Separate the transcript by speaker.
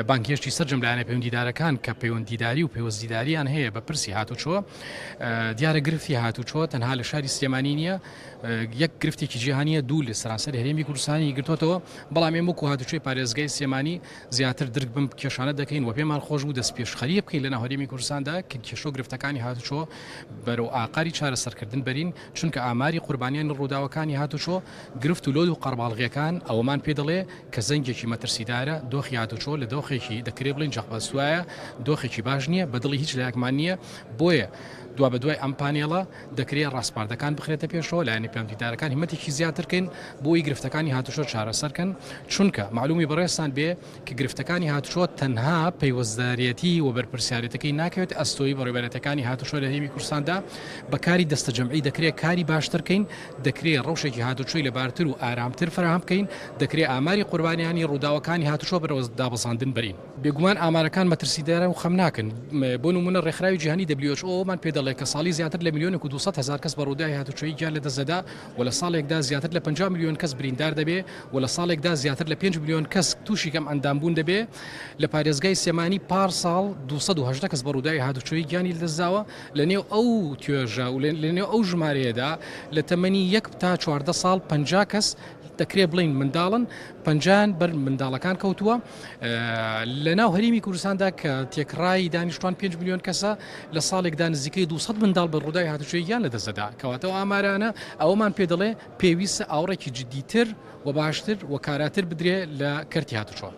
Speaker 1: بانگهێشتی سەرجەم لایەنە پەیوەندیدارەکان کە پەیوەندیداری و پەیوەستیداریان هەیە بە پرسی هاتوچۆ. دیارە گرفتی هاتوچۆ تەنها لە شاری سلێمانی نییە، یەک گرفتێکی جیهانیە، دوو لە سەرانسەری هەرێمی کوردستانی گرتووەتەوە، بەڵام ئێمە وەکو هاتوچۆی پارێزگای سلێمانی زیاتر درک بەم کێشانە دەکەین و پێمان خۆش بوو دەستپێشخەرییە بکەین لەناو هەرێمی کوردستاندا کە کێشە و گرفتەکانی هاتوچۆ بەرەو ئاقاری چارەسەرکردن بەرین، چونکە ئاماری قوربانیانی ڕووداوەکانی هاتوچۆ، گرفت و لۆد و قەرەباڵغییەکان ئەوەمان پێ دەڵێ کە زەنگێکی مەترسیدارە، دۆخی هاتوچۆ لە دۆخێکی دەکرێ بڵێین جەقبەستوایە، دۆخێکی باش نییە، بە دڵی هیچ لایەکمان نییە، بۆیە دوابەدوای ئەم پانێڵە دەکرێ ڕاسپاردەکان بخرێتە پێشەوە، لایەنە پەیوەندیدارەکان هیمەتێکی زیاتر کەین بۆ ئەوەی گرفتەکانی هاتوچۆ چارەسەر کەن، چونکە مەعلومی بەڕێزتان بێ کە گرفتەکانی هاتوچۆ تەنها پەیوەستداریەتی و بەرپرسیارێتەکەی ناکەوێتە ئەستۆی بەڕێوەبەرایەتیەکانی هاتوچۆ لە هەرێمی کوردستاندا، بە کاری دەستەجەمعی دەکرێ کاری باشتر کەین، دەکرێ ڕەوشێکی هاتوچۆی لەبارتر و ئارامتر فەراهەم بکەین، دەکرێ ئاماری قوربانیانی ڕووداوەکانی هاتوچۆ بەرەو دابەزاندن بەرین. بێگومان ئامارەکان مەترسیدارن و خەمناکن، بۆ نموونە ڕێکخراوی جیهانی WHO ئەوەمان پێ دەڵێ کە ساڵی زیاتر لە ملیۆنێک و 200 هەزار کەس بە ڕووداوی هاتوچۆیی گیان لەدەست دەدا و لە ساڵێکدا زیاتر لە 50 ملیۆن کەس بریندار دەبێ و لە ساڵێکدا زیاتر لە 5 ملیۆن کەس تووشی کەم ئەندامبوون دەبێ. لە پارێزگای سلێمانی پار ساڵ 218 کەس بە ڕووداوی هاتوچۆیی گیانی لەدەستداوە، لە نێو ئەو توێژە و لە نێو ئەو ژمارەیەدا لە تەمەنی یەک تا 14 ساڵ 50 کەس دەکرێ بڵێین منداڵن، پەنجایان بەر منداڵەکان کەوتووە. لە ناو هەرێمی کوردستاندا کە تێکڕای دانیشتوان 5 ملیۆن کەسە، لە ساڵێکدا نزیکەی 200 منداڵ بە ڕووداوی هاتوچۆی گیان لەدەست دەدا. کەواتە ئەو ئامارانە ئەوەمان پێ دەڵێ پێویستە ئاوڕێکی جدیتر و باشتر و کاراتر بدرێ لە کەرتی هاتوچۆ.